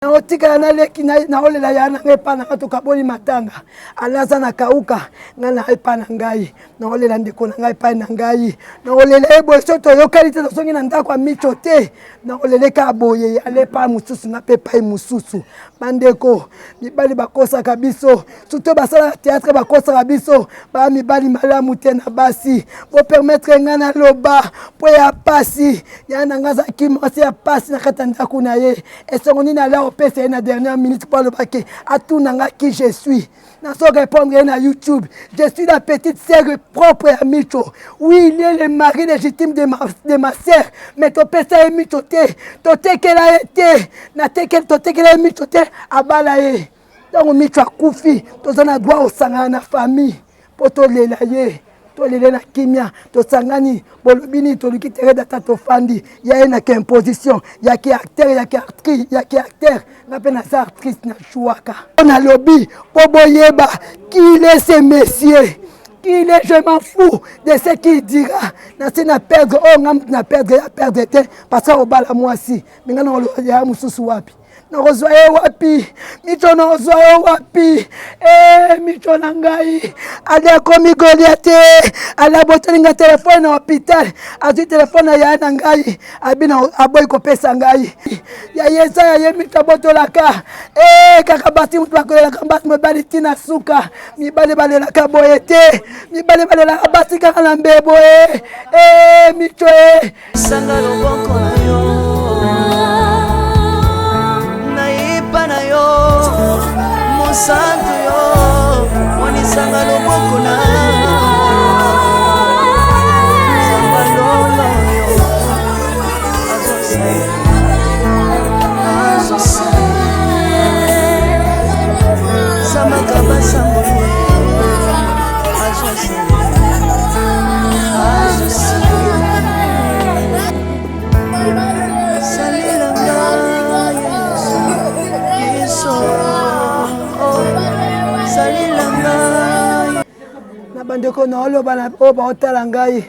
Naotikala na leki naolela ya na ngai epai na ngai tokaboli matanga ala aza na kauka ngai na epai na ngai naolela ndeko na ngai epai na ngai naolela ye boye so toyokani te tozongi na ndako ya micho te naolela kaka boye ale epai mosusu nga mpe epai mosusu bandeko mibali bakosaka biso surtout basalaka théâtre bakosaka biso ba mibali malamu te na basi bopermettre ngai naloba mpo ya pasi ya na ngai azalaki mwasi ya pasi na kati ya ndako na ye Esengo nini ala opesa ye na dernière minute mpo alobaki atuna nga qui je suis nazo répondre ye na YouTube je suis la petite sœur propre ya Micho oui il est le mari légitime de ma, de ma sœur mais topesa ye Micho te totekela ye te natekeli totekela ye Micho te abala ye ntango Micho akufi toza na droit osangana na famille mpo tolela ye tolele na kimia tosangani bolobi nini toluki terrain data tofandi ya ye na ke imposition ya ke acteur ya ke actrice ya ke acteur nga mpe naza actrice na jouaka nalobi mpo boyeba qu'il est ce monsieur qu'il est je m'en fous de ce qu'il dira nasi na perdre oyo oh, nga mutu na perdre ya perdre te parce que obala mwasi me nga na ya mosusu wapi nakozwa ye wapi mito nakozwa yo wapi e mito na ngai ali akomi golia te ali abotoli nga telefone na hôpital azwi telefone na yaya na ngai abi aboyi kopesa ngai ya ye eza ya ye mito abotolaka e kaka basi moto bakolelaka basi mobali ntina suka mibali balelaka boye te mibali balelaka basi kaka na mbebo e e mito e Sanga loboko na yo nayepa na yo mosantu yo monisanga loboko na Nzambe lola yo azosala samaka basango azosala na bandeko na oloba na oyo baotala ngai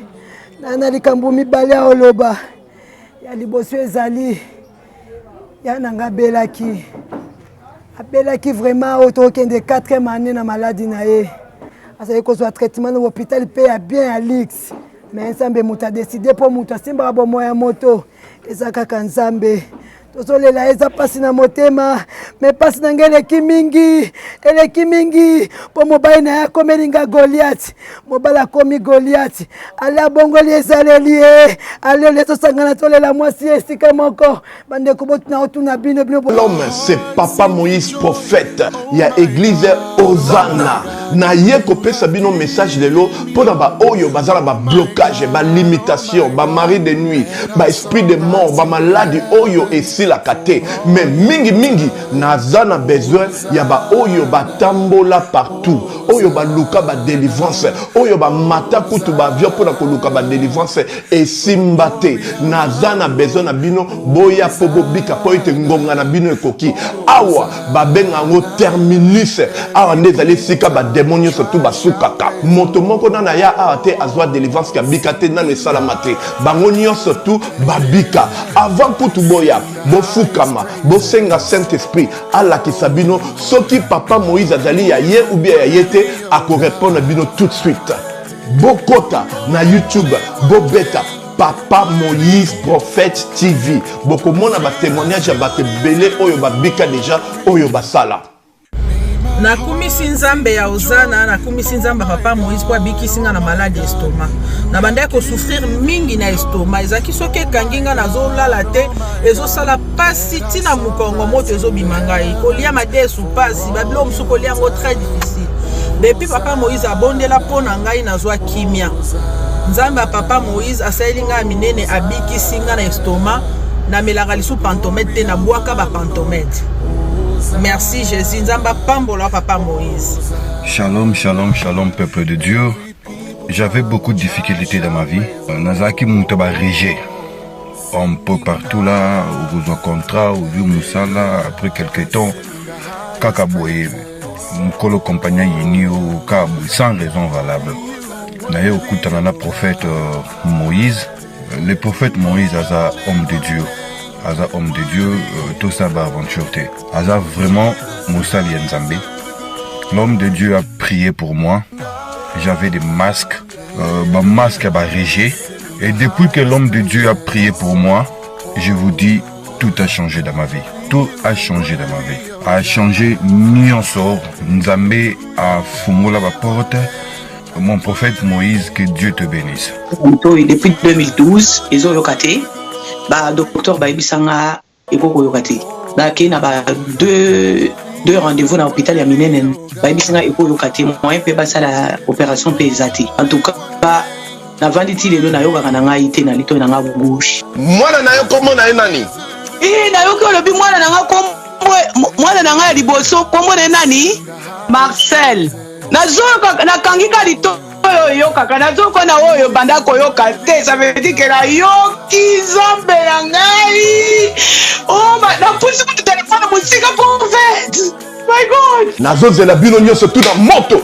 na likambo mibale ya oloba ya liboso ezali ya na ngai abelaki abelaki vraiment oyo tokokende 4e année na maladi na ye azali kozwa traitement na hôpital mpe ya bien ya luxe me nzambe moto adeside mpo moto asimbaka bomoi ya moto eza kaka nzambe tozolela eza mpasi na motema me mpasi na ngai eleki mingi eleki mingi mpo mobali na ye akomeli nga goliati mobali akomi goliati ale abongoli ezaleli ye alele tosangana tolela mwasi ye esika moko bandeko botuna otuna bino bino l'homme c'est papa moïse prophète ya église ozana naye kopesa bino message lelo mpo na baoyo baza na bablocage balimitation bamari de nuit baesprit de mort bamaladi oyo esilaka te mais mingimingi naza na besoin ya baoyo batambola partout oyo baluka badelivrance oyo bamata kutu baavion mpo na koluka badelivrance esimba te naza na besoin na bino boya mpo bobika mpo ete ngonga na bino ekoki awa babenga yango terminus awa nde ezali esika bademo nyonso tu basukaka moto moko nano aya awa te azwa delivrance kabika te nano esalama te bango nyonso tu babika avant kutu boya bofukama bosenga saint esprit alakisa bino soki papa moïse azali ya ye ou bien ya ye te akorepondre bino tout de suite bokota na youtube bobeta papa moïse prophète tv bokomona batémoignage ya bato ebele oyo babika deja oyo basala Nakumisi Nzambe ya Ozana, nakumisi Nzambe ya papa Moïse mpo abikisi nga na maladi ya estomac. Nabandaki kosouffrir mingi na estomac, ezalaki soki ekangi nga nazolala te, ezosala pasi ntina mokongo, moto ezobima ngai, kolia madesu pasi, babiloko mosusu kolia yango très difficile. Depuis papa Moïse abondela mpo na ngai nazwa kimia. Nzambe ya papa Moïse asaleli ngai ya minene, abikisi ngai na estomac, namelaka lisusu pantomètre te, nabwaka ba pantomètre. Merci Jésus, Nzambe apambola papa Moïse. Shalom, shalom, shalom, peuple de Dieu. J'avais beaucoup de difficultés dans ma vie. Nazalaki moto ba rejet. Un peu partout là, okozwa contrat, ozwi mosala, après quelque temps, kaka boye, mokolo compagnie ayini yo, kaka boye, sans raison valable. Naye okutana na prophète euh, Moïse. Le prophète Moïse aza homme de Dieu. aza homme de Dieu, euh, tosala ba aventure te. Aza vraiment mosali ya Nzambe. L'homme de Dieu a prié pour moi. J'avais des masques, euh, ba masque ya ba rejet. Et depuis que l'homme de Dieu a prié pour moi, je vous dis, tout a changé dans ma vie. Tout a changé dans ma vie. A changé nyonso. Nzambe a fungola ba porte. Mon prophète Moïse, que Dieu te bénisse. Depuis 2012, ezoyoka te. Ba docteur bayebisa nga ekoki koyoka te. Nakei na ba deux deux rendez-vous na hôpital ya minene bayebisi nga ekoyoka te moyen mpe basala opération mpe eza te. En tout cas navandi ti lelo nayokaka na ngai te na litoi na nga gauche. Mwana na yo kombo na ye nani? Ee, nayoki olobi mwana na nga kombo mwana na ngai ya liboso kombo na ye nani? Marcel. Nazoyoka nakangi ka litoi oyo oyokaka nazoyoka na oyo banda koyoka te ça veut dire que nayoki nzambe na ngai oh, napusi kutu telefone mosika prophète my god nazozela bino nyonso tu na moto.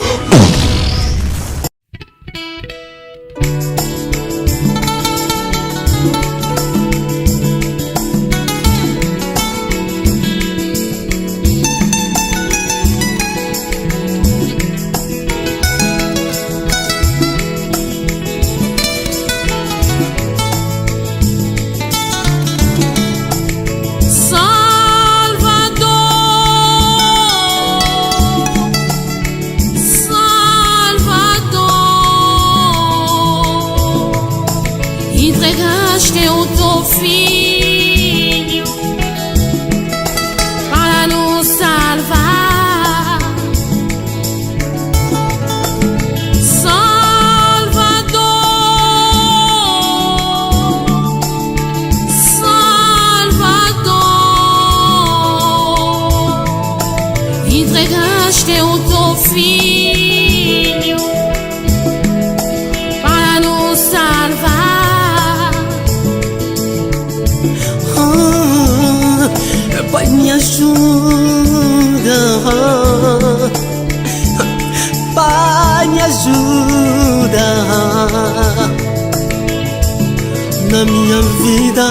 Na minha vida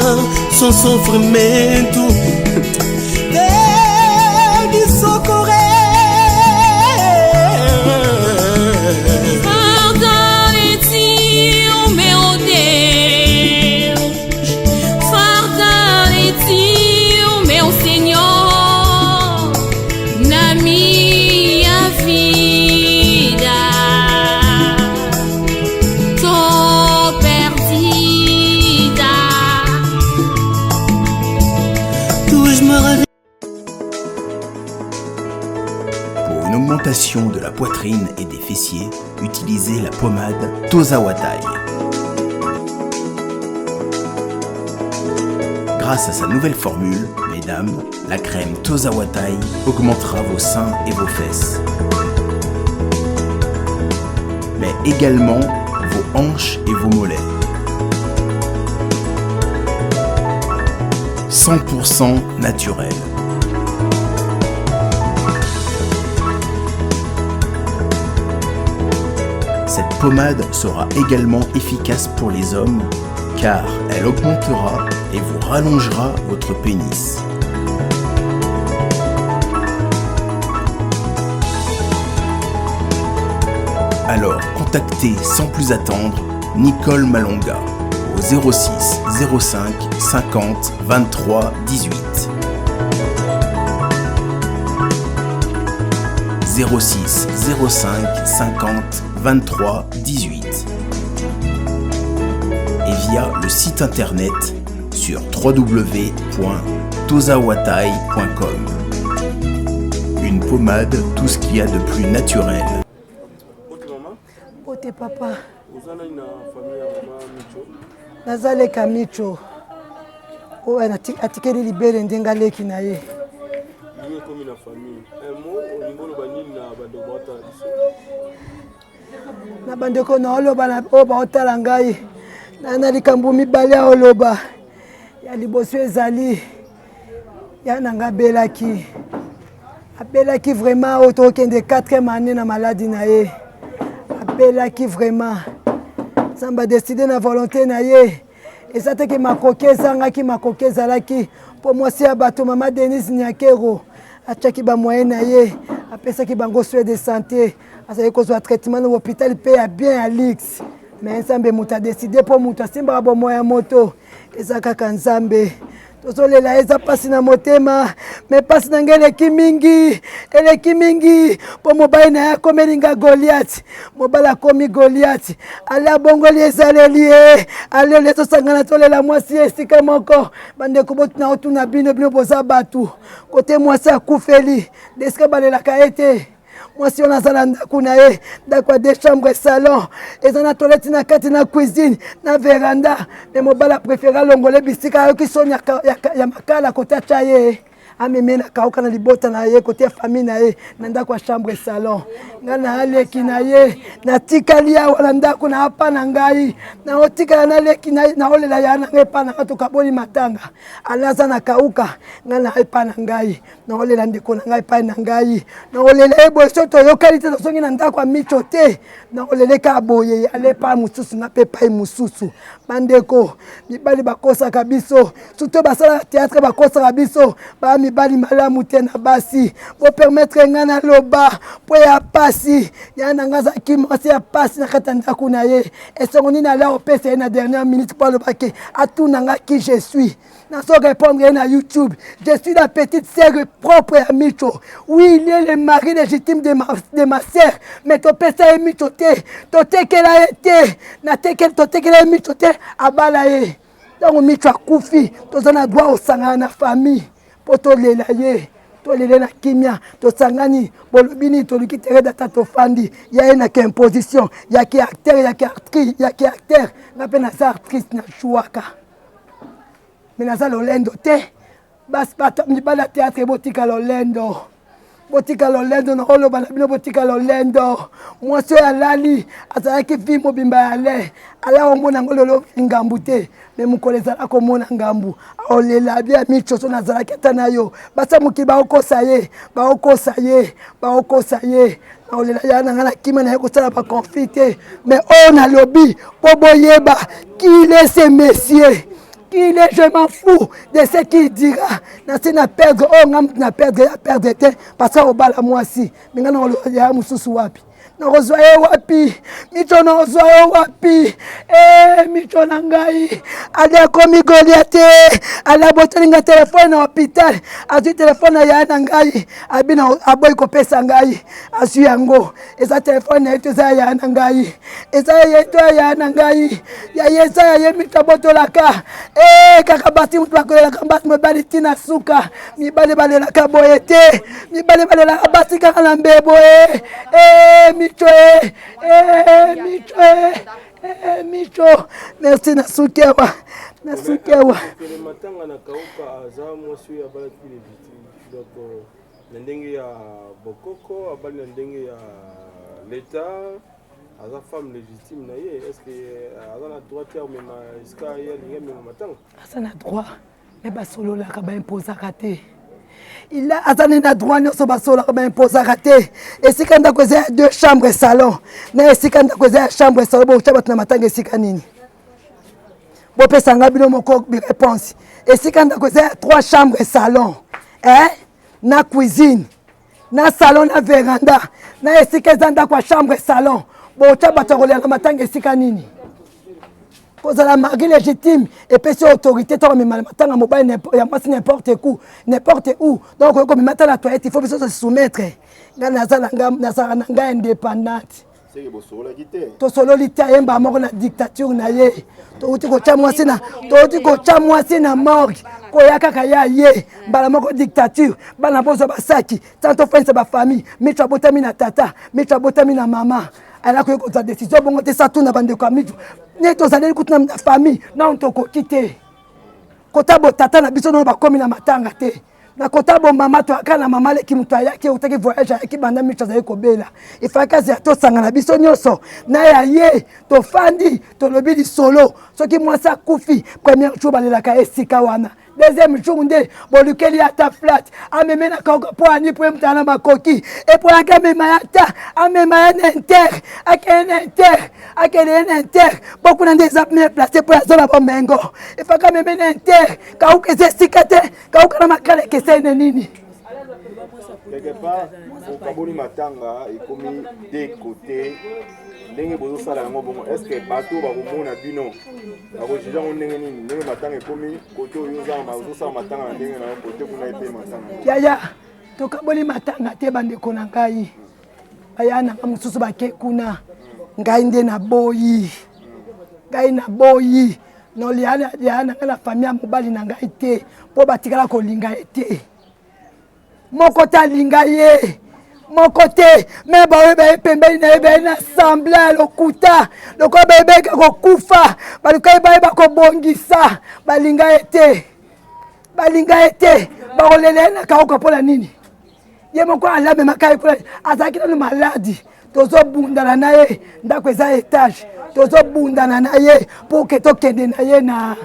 só sofrimento. Vem me socorrer. Fortaleci, o meu Deus. Fortaleci, o meu Senhor. Na minha vida. Tô perdida. Tuas maravilhas. Pour une augmentation de la poitrine et des fessiers, utilisez la pommade Tozawatai. Grâce à sa nouvelle formule, mesdames, la crème Tozawatai augmentera vos seins et vos fesses. Mais également vos hanches et vos mollets. 100% naturel. Cette pommade sera également efficace pour les hommes car elle augmentera et vous rallongera votre pénis. Alors contactez sans plus attendre Nicole Malonga au 06 05 50 23 18. 06 05 50 23 18 et via le site internet sur www.tozawatai.com. Une pommade, tout ce qu'il y a de plus naturel. Mbote papa. Naza leka Micho. Oyo atikeli libele ndenge aleki na ye. Na bandeko na oloba oyo baotala ngai na likambo mibale ya oloba. Ya liboso ezali ya na ngai abelaki. Abelaki vraiment oyo tokende 4e année na maladi na ye. Abelaki vraiment. Nzambe a décidé na volonté na ye. Eza te ke makoki ezangaki, makoki ezalaki mpo mwasi ya bato mama Denise Nyakero atiaki ba moyen na ye, apesaki bango soin de santé, azali kozwa traitement na hôpital mpe ya bien ya luxe. Mais Nzambe moto adeside mpo moto asimbaka bomoi ya moto eza kaka Nzambe. Tozolela, eza mpasi na motema, me mpasi na ngai eleki mingi, eleki mingi mpo mobali na ye akomeli nga Goliath. Mobali akomi Goliath, ale abongoli ezaleli ye, ale ole tosangana tolela mwasi ye esika moko. Bandeko, botuna otuna bino, bino boza bato kote mwasi akufeli nde esika balelaka ye te. Mwasi wana aza na ndako na ye, ndako ya deux chambres salon, eza na toilette na kati na cuisine na veranda. Me mobali aprefere alongole bisika ayoki soni ya makala kote atya ye, ameme na kauka na libota na ye kote ya famille na ye na ndako ya chambre salon. Ngai na aleki na ye natikali awa na ndako na apa na ngai, naotikala naleki naolela ya na ngai epa na ngai, tokaboli matanga. Ala aza na kauka, ngai na epa na ngai naolela ndeko na ngai epai na ngai, naolela ye boye. So toyokani te, tozongi na ndako ya micho te, naolela kaka boye, ale epai mosusu, nga mpe epai mosusu. Bandeko mibali bakosaka biso, surtout basalaka théâtre bakosaka biso, baa mibali malamu te na basi. Bopermettre ngai naloba mpo ya pasi ya na ngai, azalaki mwasi ya pasi na kati ya ndako na ye. Esengo nini ala opesa ye na dernière minute mpo alobaki atuna ngai qui je suis. Nazo répondre ye na YouTube, je suis la petite sœur propre ya Micho. Oui, il est le mari légitime de ma sœur, mais topesa ye Micho te, totekela ye te, natekeli totekela ye Micho te, abala ye. Ntango Micho akufi, toza na droit osangana na famille mpo tolela ye, tolele na kimia, tosangani, bolobi nini, toluki terrain data, tofandi ya ye na ke imposition ya ke acteur, ya ke actrice, ya ke acteur. Nga mpe naza actrice, na jouaka, me naza lolendo te. Basi bato mibali ya théâtre, botika lolendo, botika lolendo, nakoloba na bino, botika lolendo. Mwasi oyo alali azalaki vie mobimba ya le ala omona yango lelo ngambu te, me mokolo ezala komona ngambu aolela bia micho. So nazalaki ata na yo, basa mokili baokosa ye, baokosa ye, baokosa ye. Naolela ya na ngai na kima na ye kosala baconflit te, mais oyo nalobi mpo boyeba qu'il est ce monsieur qu'il est, je m'en fous de ce qu'il dira. Nasi na perdre oyo ngai na perdre ya perdre te, parce que obala mwasi me ngai naoloba ya mosusu wapi, nakozwa ye wapi? Micho, nakozwa ye wapi? E micho na ngai ali akomi Golia te. Ali abotoli nga telefone na hôpital, azwi telefone na yaya na ngai, abi aboyi kopesa ngai, azwi yango. Eza telefone na ye to eza ya yaya na ngai? Eza ya ye to ya yaya na ngai? Ya ye, eza ya ye. Micho abotolaka e kaka basi moto bakolelaka basi, mobali ntina suka. Mibali balelaka boye te, mibali balelaka basi kaka na mbebo. E e micho, e e micho, e e micho, merci. Nasuki awa, nasuki awa. Matanga na kauka, aza mwasi oyo abalaki légitime, donc na ndenge ya bokoko, abali na ndenge ya l'état, aza femme légitime na ye. Est ce que aza na droit te amema esika ye alingi amema matanga? Aza na droit, me basololaka, baimposaka te. Il aza nde na droit nyonso, basololaka, baimposaka te. Esika ndako eza ya deux chambre salon na esika ndako eza ya chambre salon, bokotya bato na matanga esika nini? Bopesa nga bino moko réponse. Esika ndako eza ya trois chambre salon, eh? Na cuisine na salon na veranda, na esika eza ndako ya chambre salon, botya bato ya kolela na matanga esika nini? Kozala mari légitime epesi autorité to komema matanga mobali ya mwasi n'importe où, n'importe où. Donc okoki komema ata na toilette, il faut biso se soumettre. Ngai nazalaka na ngai indépendante. Tosololi te, ayemba moko na dictature na ye. Touti kotya mwasi na, touti kotya mwasi na morgue, koya kaka ya ye mbala moko dictature. Bana bozwa basaki tant tofandisa bafamille. Micho abotami na tata, micho abotami na mama, ala koki kozwa décision bongo te. Sa tuna bandeko ya micho ne tozaleli kutu na famille nano tokoki te kota botata na biso nano bakomi na matanga te. Na kota bomama toyaka na mama leki, moto ayaki eutaki voyage, ayaki banda micho azali kobela. Efalaki azela tosangana biso nyonso na ya ye, tofandi tolobi lisolo. Soki mwasi akufi, premier jour balelaka esika wana. Deuxième jour nde bolukeli ye ata flat ameme na kauka mpo ani mpo ye moto ana makoki eponaki amema ye ata amema ye na inter akende na inter akende ye na inter mpo kuna nde eza mieux place mpo aza na bomengo efaka ameme na inter kauka eza esika te kauka na makala ekeseni na nini quelque part okaboli matanga ekomi de côté ndenge bozosala yango bongo est ce que bato bakomona bino bakojuge yango ndenge nini ndenge matanga ekomi kote oyo ozosala matanga na ndenge na yo kote kuna epe matanga yaya tokaboli matanga te bandeko na ngai baya na nga mosusu bake kuna ngai nde naboyi ngai naboyi nolia na ngai na famille ya mobali na ngai te mpo batikala kolinga ye te moko te alinga ye moko te me baoyo baye pembeni na ye baye na sembla ya lokuta lokola bayebeka kokufa balukai bayeba kobongisa balinga ye te balinga ye te bakolela ye na kauka mpo na nini ye moko alamemaka ye kuna azalaki nano maladi tozobundana na ye ndako eza etage tozobundana na ye mpo ke tokende na ye na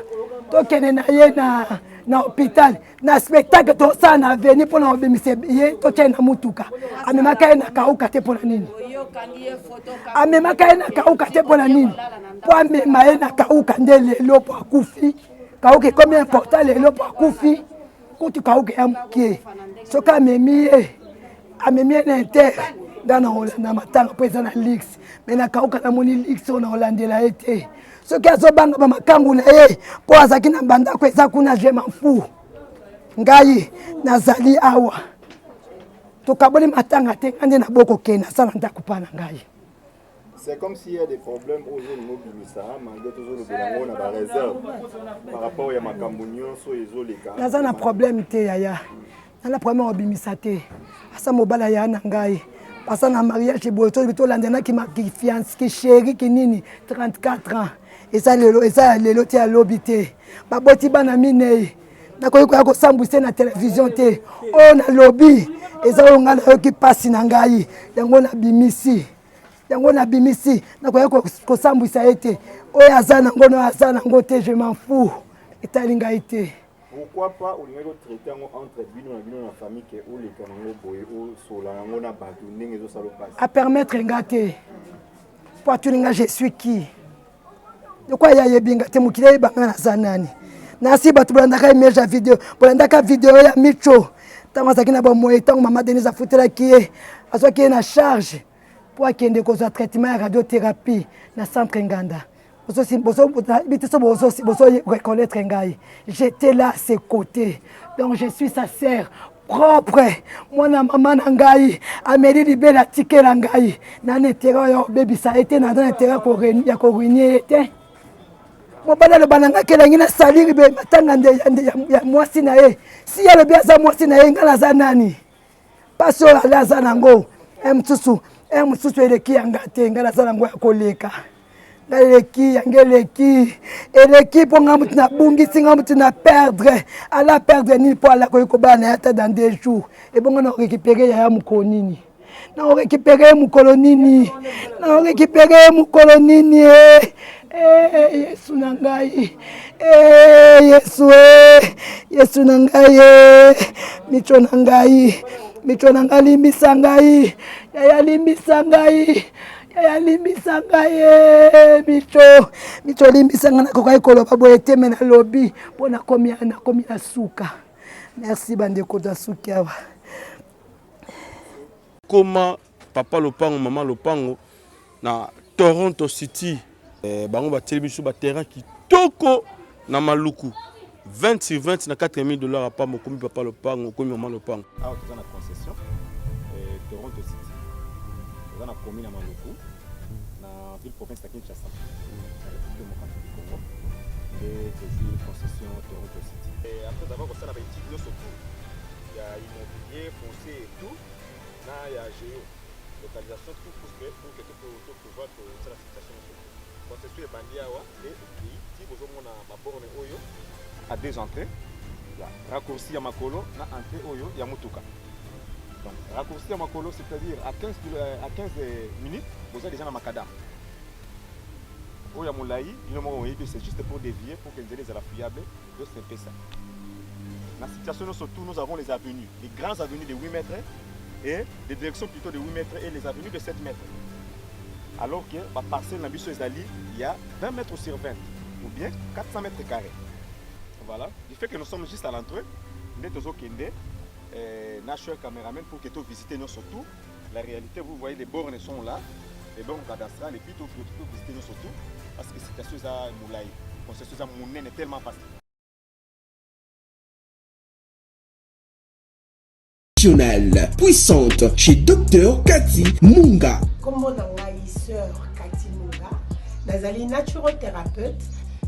tokende na ye na na hôpital na spectacle tosala na aveni mpo na kobimisa ye totya ye na motuka amemaka ye na kauka te mpo na nini amemaka ye na kauka te mpo na nini mpo amema ye na kauka nde lelo mpo akufi kauka ekomi important lelo mpo akufi kutu kauka ya moke soki amemi ye amemi ye na inter nga na kolanda matanga mpo eza na lix me na kauka namoni lix oyo na kolandela ye te soki azobanga bamakangu na ye mpo azalaki na bandako eza kuna je m'en fous ngai nazali awa tokaboli matanga te ngai nde nabokokende asala ndako mpa na ngai C'est comme s'il y a des problèmes oyo ozolinga obimisa malgré tozolobela yango na bareserve par rapport ya makambo nyonso ezoleka. Naza na problème te yaya, naza na problème ya kobimisa te. Asa mobali aya na ngai asa na mariage boye toyebi tolandanaki kifiance kisheri kinini 34 ans eza lelo eza ya lelo te ya lobi te baboti bana minei nakoki koya kosambwisa na televizio te oyo nalobi eza oyo ngai nayoki mpasi na ngai yango nabimisi yango nabimisi nakoya kosambwisa ye te oyo aza nango na oyo aza nango te je m'en fous etali ngai te pourquoi pas olingaki otraite yango entre bino na bino na famille ke oleka nango boye osola yango na bato ndenge ezosala mpasi apermettre nga te po atuni nga je suis qui lokola ye ayebi nga te mokili ayeba nga naza nani nasi bato bolandaka image ya video bolandaka video ya micho ntango azalaki na bomoi ntango mama denise afutelaki ye azwaki ye na charge mpo akende kozwa traitement ya radiothérapie na centre nganda biso bozo reconnaître ngai j'étais là à ses côtés donc je suis sa sœur propre mwana mama na ngai ameli libele atikela ngai na na intérêt ya kobebisa ye te naza na intérêt ya koruine ye te mobali aloba na ngai kelangi na saliri be matanga nde ya mwasi na ye si alobi aza mwasi na ye ngai naza nani mpasi oyo ale aza nango e mosusu e mosusu eleki ya ngai te ngai naza nango ya koleka ngai eleki yango eleki eleki mpo ngai motu nabungisi ngai motu na perdre ala perdre nini mpo ala koki kobala na ye ata dans deux jours ebongo na korekipere yaya mokolo nini na korekipere ye mokolo nini na korekipere ye mokolo nini e eh, yesu na ngai eh, yesu e yesu na ngai e micho na ngai micho na ngai limbisa ngai yaya limbisa ngai yaya limbisa ngai e micho micho limbisa ngai nakokaki koloba boye te me nalobi mpo nakomi nakomi na suka merci bandeko nasuki awa koma papa lopango mama lopango na Toronto City eh, bango batieli biso ba terrain kitoko na Maluku 20 sur 20 na 4000 dollars apa mokomi papa lopango okomi mama lopango awa toza na concession eh, Toronto City toza na commune ya Maluku na ville province ya Kinshasa na République démocratique du Congo nde tozwi concession Toronto City eh, après avoir kosala ba étude nyonso tout ya immobilier foncier et tout na ya géo localisation tout pour que pour que to pouvoir kosala fixation nyonso concession ebandi awa nde ekei ti bozomona baborne oyo à deux entrées ya raccourci ya makolo na entrée oyo ya motuka donc raccourci ya makolo c'est-à-dire à 15, à 15 minutes boza déjà na makadam oyo ya molai bino moko boyebi c'est juste pour dévier pour que nzela ezala fiable donc c'est un peu ça. Na situation nyonso tout, nous avons les avenues, les grands avenues de 8 mètres et des directions plutôt de 8 mètres et les avenues de 7 mètres. Alors que ba parcelle na biso ezali ya 20 mètres sur 20 ou bien 400 mètres carrés. Voilà, du fait que nous sommes juste à l'entrée, nde tozokende eh, na cher cameraman pour que to visiter nyonso tout. La réalité, vous voyez les bornes sont là, les bornes cadastrales et puis to, to, to visiter nyonso tout parce que situation eza molai, concession eza monene tellement vaste. Puissante chez Dr Cathy Munga. Kombo na ngai Sœur Cathy Munga, nazali naturothérapeute,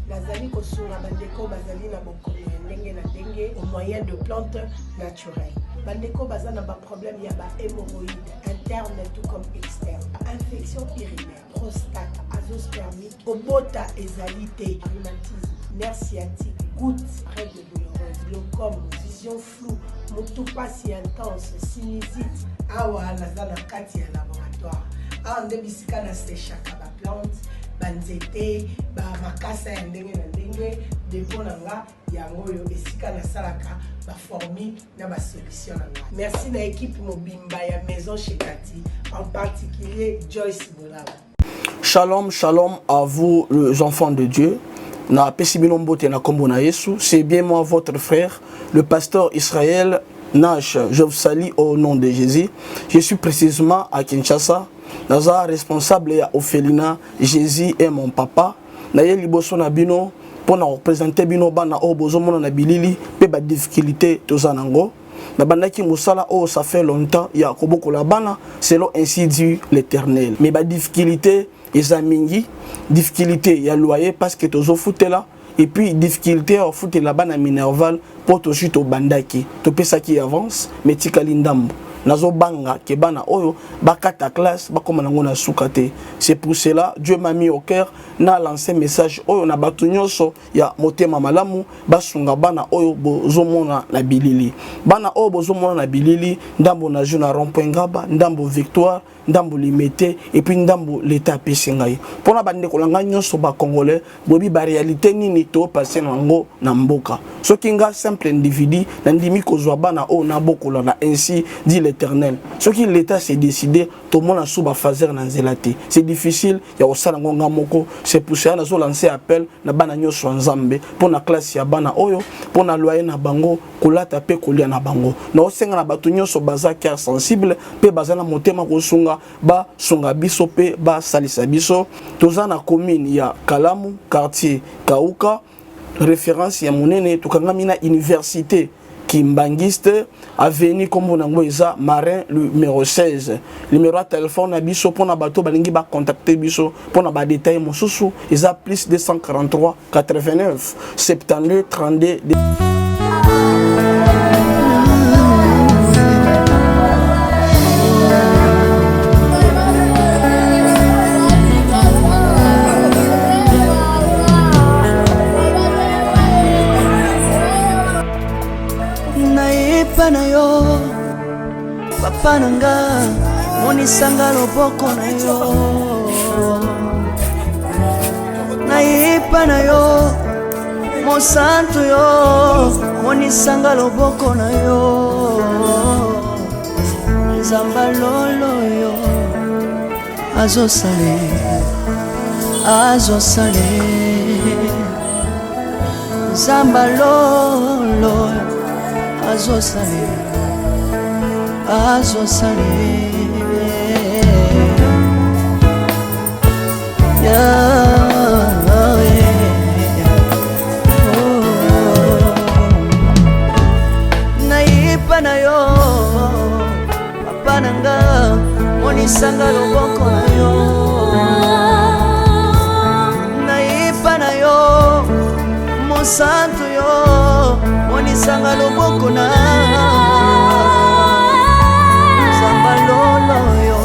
nazali kosunga bandeko bazali na bokono ya ndenge na ndenge au moyen de plantes naturelles. Bandeko baza na ba problème ya ba hémorroïdes interne tout comme externe, infection urinaire, prostate, azoospermique, kobota ezali te, rhumatisme, nerf sciatique, goutte, règle douloureuse, glaucome, vision floue, mutu pasi intense, sinusite. Awa naza na kati ya laboratoire. Awa nde bisika na sechaka ba plante, ba nzete, ba makasa ya ndenge na ndenge. Depot na nga yango oyo esika nasalaka ba formule na ba solution na nga. Merci na equipe mobimba ya Maison chez Cathy, en particulier Joyce Bolaba. Shalom, shalom à vous les enfants de Dieu. Na pesi bino mbote na kombo na Yesu. C'est bien moi votre frère, le pasteur Israël Nash. Je vous salue au nom de Jésus. Je suis précisément à Kinshasa. Naza responsable ya orphelinat Jésus est mon papa. Na ye liboso na bino mpo na représenter bino bana oyo bozomona na bilili mpe ba difficulté toza nango. Nabandaki mosala oyo ça fait longtemps ya kobokola bana selon ainsi dit l'Éternel. Mais ba difficulté eza mingi, difficulté ya loyer parce que tozofutela et puis difficulté ya kofutela bana minerval mpo tozwi tobandaki topesaki avance mais tikali ndambo. Nazobanga ke bana oyo bakata classe bakoma nango na suka te. C'est pour cela Dieu m'a mis au cœur na lancer message oyo na bato nyonso ya motema malamu basunga bana oyo bozomona na bilili. Bana oyo bozomona na bilili, ndambo na jeu na rond-point Ngaba, ndambo Victoire, ndambo Limete et puis ndambo l'État apesi ngai. Mpona bandeko na ngai nyonso ba Congolais, boyebi ba réalité nini to passer nango na mboka. Soki nga simple individu nandimi kozwa bana oyo nabokola na ainsi dit l'Éternel. Soki l'État s'est décidé, tomona sous ba phaser na nzela te. C'est difficile ya kosala ngo nga moko. C'est pour cela nazo lancer appel na bana nyonso ya Nzambe mpona classe ya bana oyo, mpona loyer na bango, kolata pe kolia na bango. Naosenga na bato nyonso baza cœur sensible pe baza na motema kosunga, basunga biso pe basalisa biso. Toza na commune ya Kalamu, quartier Kauka, référence ya monene, tokangami na université Kimbanguiste, avenue kombo nango eza Marin numéro 16. Numéro ya téléphone na biso mpona bato balingi ba contacter biso mpona ba détail mosusu eza plus 243 89 72 32. Nayepa na yo papa na nga, monisanga loboko na yo. Nayepa na yo mosantu yo, monisanga loboko na yo. Nzamba lolo yo azosale, azosale. Nzamba lolo azosale, azosale. Yeah, yeah. Oh. Nayepa na yo papa na nga, monisanga loboko na yo. Nayepa na yo mosantu yo, monisanga loboko na Nzamba lolo yo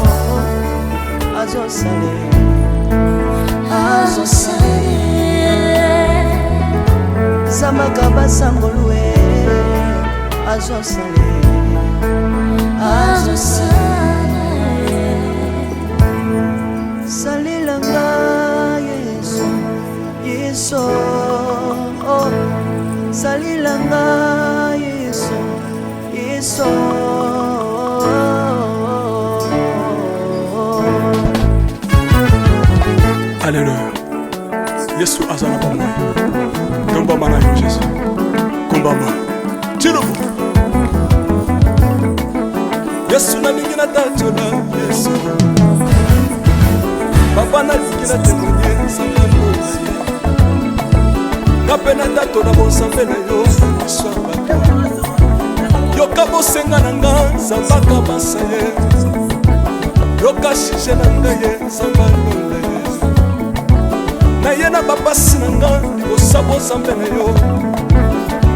azosale, azosale. Zambaka basangolue azosale, azosale. Salelanga Yesu, Yesu, oh. Salelanga Yesu. Yesu nalingi natatola Yesu. Papa nalingi natemoigne nzambe lola ye. Nga mpe natatola bonzambe na yo miso ya bato. Yoka bosenga na nga nzambe akabasa ye. Yoka sujet na ngai ye nzambe alola ye. Naye na bapasi na nga liboso ya bonzambe na yo.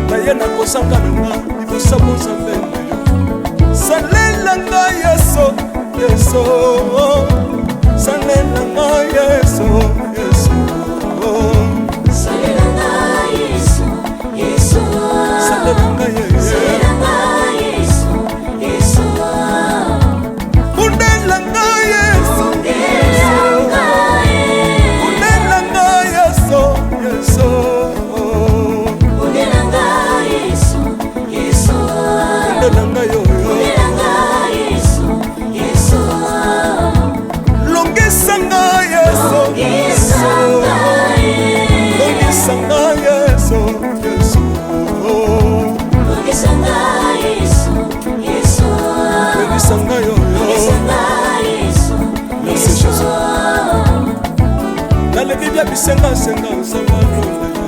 Naye na kozanga na nga liboso ya bonzambe na yo. Salela nga Yesu, Yesu. Salela nga Yesu, Yesu. Salela nga Yesu, Yesu. Salela nga Yesu. Salela nga Yesu, Yesu. Bundela nga Yesu. Bundela nga Yesu. Bundela nga Yesu, Yesu. Bundela nga Yesu, Yesu. Bundela nga yo, yo. Bundela nga Yesu, Yesu. Longisa nga Yesu. Longisa nga Yesu. Longisa nga Yesu, Yesu. Longisa nga Yesu, Yesu. Longisa nga yo, yo. Longisa nga Yesu, Merci Yesu. Jésus. Nalobi bia bisengasenga nzambe alonda ye.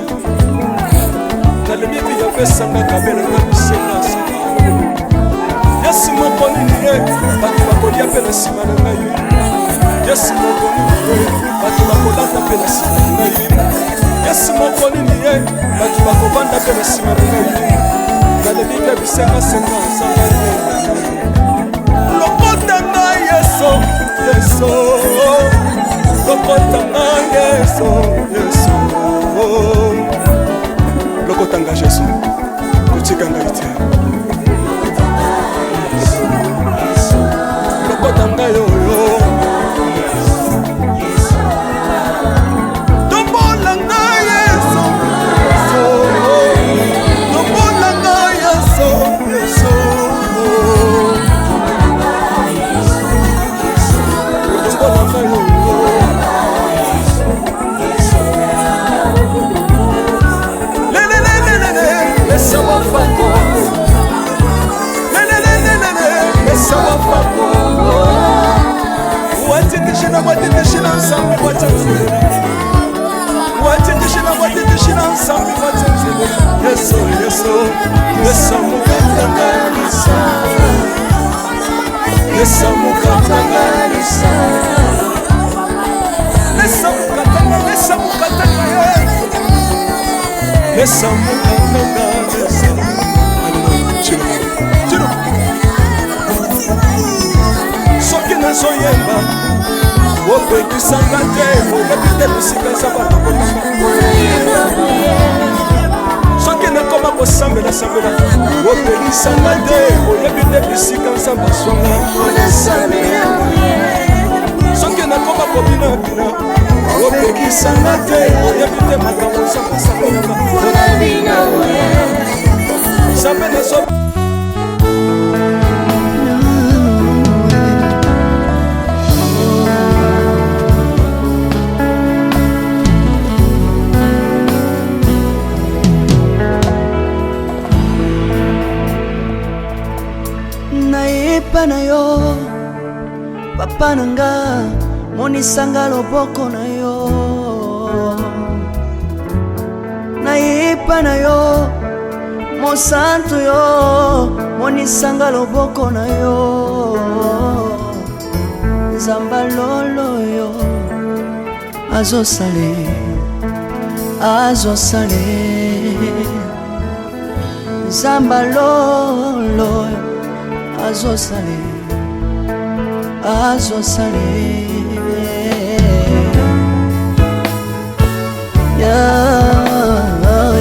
Nalobi bia pesanga kabela nga bisengasenga. Yesu moko nini ye bato bakolia mpe na nsima na ngai. Yesu moko nini ye bato bakolata mpe na nsima na ngai. Yesu moko nini ye bato bakovanda mpe na nsima na ngai. Nalobi bia bisengasenga nzambe alonda ye. Lokota ngai Yesu, Yesu. Lokota ngai Yesu, Yesu. Lokota ngai Yesu, kotika ngai te. Lokota ngai oyo. Tombola ngai Yesu, Yesu. Tombola ngai Yesu, Yesu. Tombola ngai oyo. Lelelelelele, pesa wafako. Lelelelelele, pesa wafako. Wateteshina, wateteshina, nsambi, wateteshina. Wateteshina, wateteshina, nsambi, wateteshina. Yesu, Yesu, Yesu mukatanga, Yesu. Yesu mukatanga, Yesu. Yesu mukatanga, Yesu mukatanga, Yesu. Yesu mukatanga, Yesu. Alléluia. Tshilo, tshilo. Soki nazoyemba opekisanga te, oyebi te bisika eza balokotanga. Soki nakoma kosambela sambela, opekisanga te, oyebi te bisika nzambe azwanga. Soki nakoma kobinabina, opekisanga te, oyebi te makambo nzambe asalelanga. Nzambe nazo Nayepa na yo papa na nga, monisanga loboko na yo. Nayepa na yo mosantu yo, monisanga loboko na yo. Nzamba lolo yo azosale, azosale. Nzamba lolo azosale, azosale. Yeah, oh.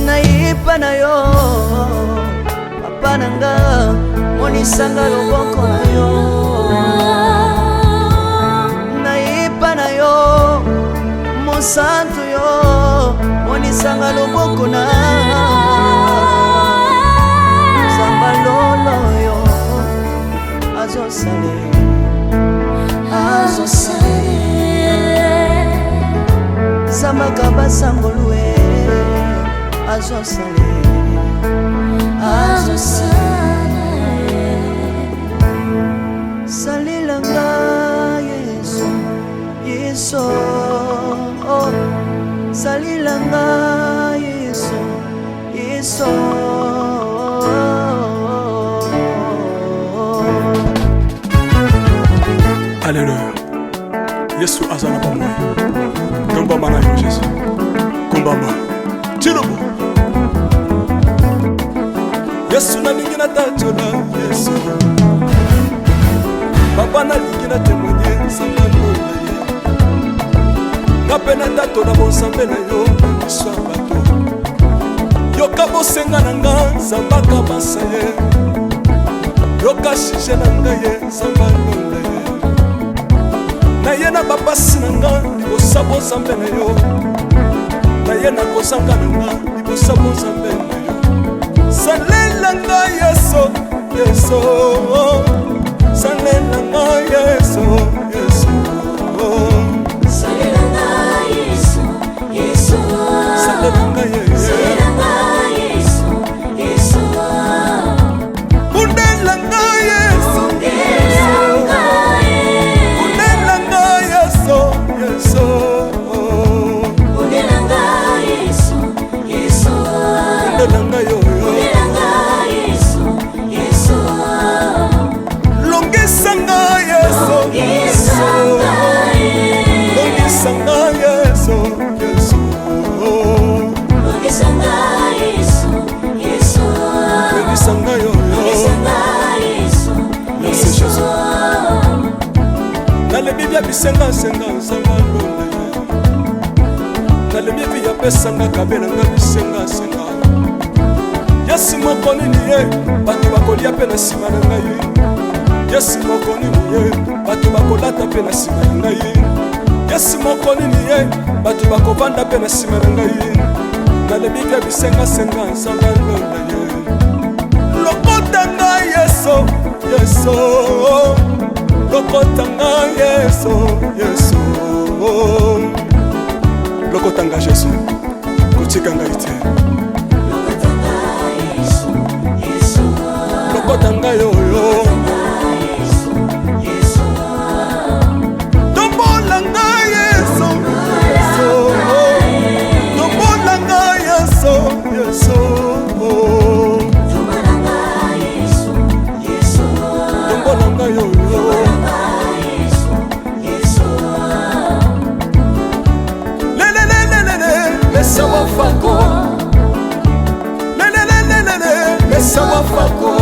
Nayepa na yo papa na nga, monisanga loboko na yo. Nayepa na yo mosantu yo, monisanga loboko na nzamba lolo yo azosale, azosale. Zambaka basangolue azosale. Azosala ye. Salela nga Yesu, Yesu, oh. Salela nga Yesu, Yesu. Alleluya. Yesu aza na bomoi. Tombama na yo Jésus. Kumbama. Tilobo. Yesu nalingi natatola Yesu. Papa nalingi na témoigner nzambe alonga ye. Nga mpe natatola bonzambe na yo na miso ya bato. Yoka bosenga na nga nzambe akabasa ye. Yoka sujet na ngai ye nzambe alonga ye. Naye na bapasi na nga libosa bonzambe na yo. Naye na kozanga na nga libosa bonzambe na yo. Salela nga Yesu, Yesu. Salela nga Yesu, Yesu. Salela nga Yesu, Yesu. Salela nga Yesu. Salela nga Yesu, Yesu. Bundela nga Yesu. Bundela nga ye. Bundela nga Yesu, Yesu. Bundela nga Yesu, Yesu. Bundela nga yo, yo. Bundela nga Yesu, Yesu. Longisa nga Yesu. Longisa nga ye. Longisa nga Yesu, Yesu. Longisa nga Yesu, Yesu. Longisa nga yo, yo. Longisa nga Yesu, Merci Yesu. Jésus. Nalebi bia bisengasenga nzambe alonda ye. Nalebi vi apesanga kabelanga bisengasenga. Yesu moko nini ye bato bakolia mpe na nsima na ngai. Yesu moko nini ye bato bakolata mpe na nsima na ngai. Yesu moko nini ye bato bakovanda mpe na nsima na ngai. Nalebi bia bisengasenga nzambe alonda ye. Lokota ngai Yesu, Yesu. Lokota ngai Yesu, Yesu. Lokota ngai Jésus, kotika ngai te. Yesu, Yesu. Lokota ngai oyo. Yesu, Yesu. Tombola ngai Yesu, Yesu. Tombola ngai Yesu, Yesu. Tombola nga Yesu, Yesu. Tombola ngai oyo. Tombola nga Yesu, Yesu. Lelelelelele, lesa wafako. Lelelelelele, lesa wafako.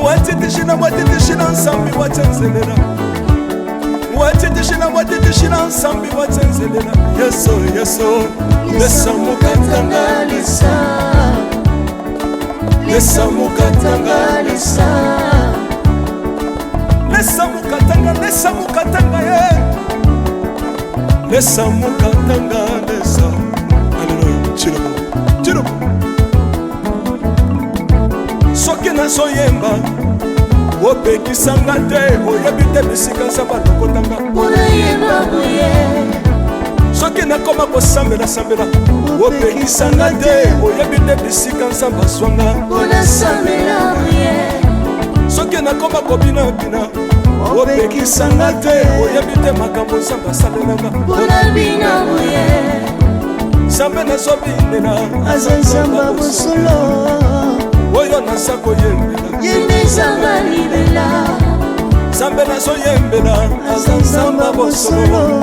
Watitishina, watitishina nsambi watenzelela. Watitishina, watitishina nsambi watenzelela. Yesu, Yesu, lesa mukatanga lesa. Lesa mukatanga lesa. Lesa mukatanga, lesa mukatanga ye. Lesa mukatanga lesa. Alléluia. Chilobo, chilobo. Soki nazoyemba opekisanga te, oyebi te bisika nzambe alokotanga. Unayemba boye. Soki nakoma kosambela-sambela opekisanga te, oyebi te bisika nzambe azwanga. Unasambela boye. Soki nakoma kobinabina opekisanga te, oyebi te makambo nzambe asalelanga. Unabina boye. Nzambe nazobinela Aza Nzambe ya bosolo. Oyo naza koyembela Ye nde Nzambe ya libela. Nzambe nazoyembela aza Nzambe ya bosolo.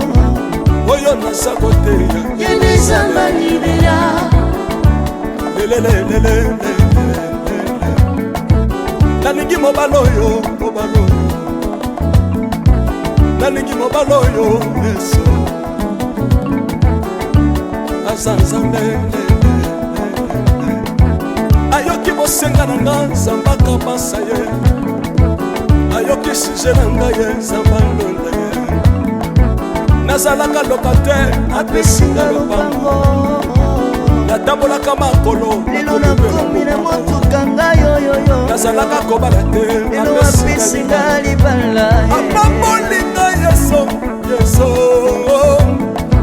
Oyo naza koteya Ye nde Nzambe ya libela. Lelelelelele. Nalingi mobali oyo, mobali oyo. Nalingi mobali oyo Yesu aza Nzambe. Ayoki bosenga na nga nzambe akabasa ye. Ayoki sujet na ngai ye nzambe alonda ye. Nazalaka locataire, apesi nga lopango. Natambolaka makolo, Lelo nakomi na motuka ngai oyoyo. Nazalaka kobala te, Lelo apesi nga libala. Apamboli ngai Yesu, Yesu.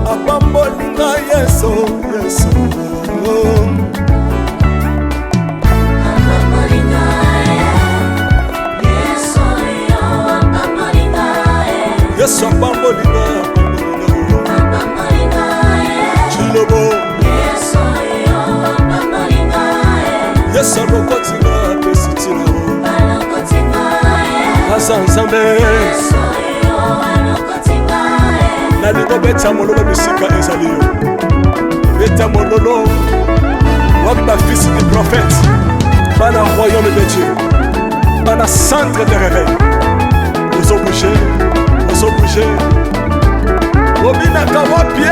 Apamboli ngai Yesu, Yesu. Yesu alokoti nga apesi ntina. Aza Nzambe. Nalingo beta mololo bisika ezali yo. Beta mololo. Wapi ba fils du prophète? Bana royaume de Dieu. Bana centre de réveil. Ozo bouger, ozo bouger. Obinaka wapi e?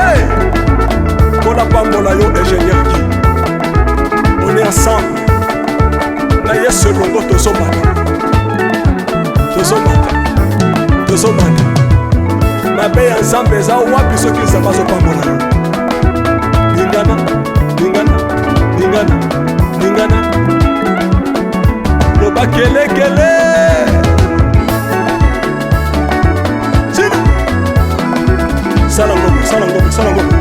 Mpo napambola yo ingénieur Guy. On est ensemble. Na Yesu elongo tozomata. Tozomata. Tozomata. Mabe ya Nzambe eza wapi soki Nzambe azopambola yo? Lingana, lingana, lingana, lingana. Loba kelekele. Sala ngombe, sala ngombe, sala ngombe.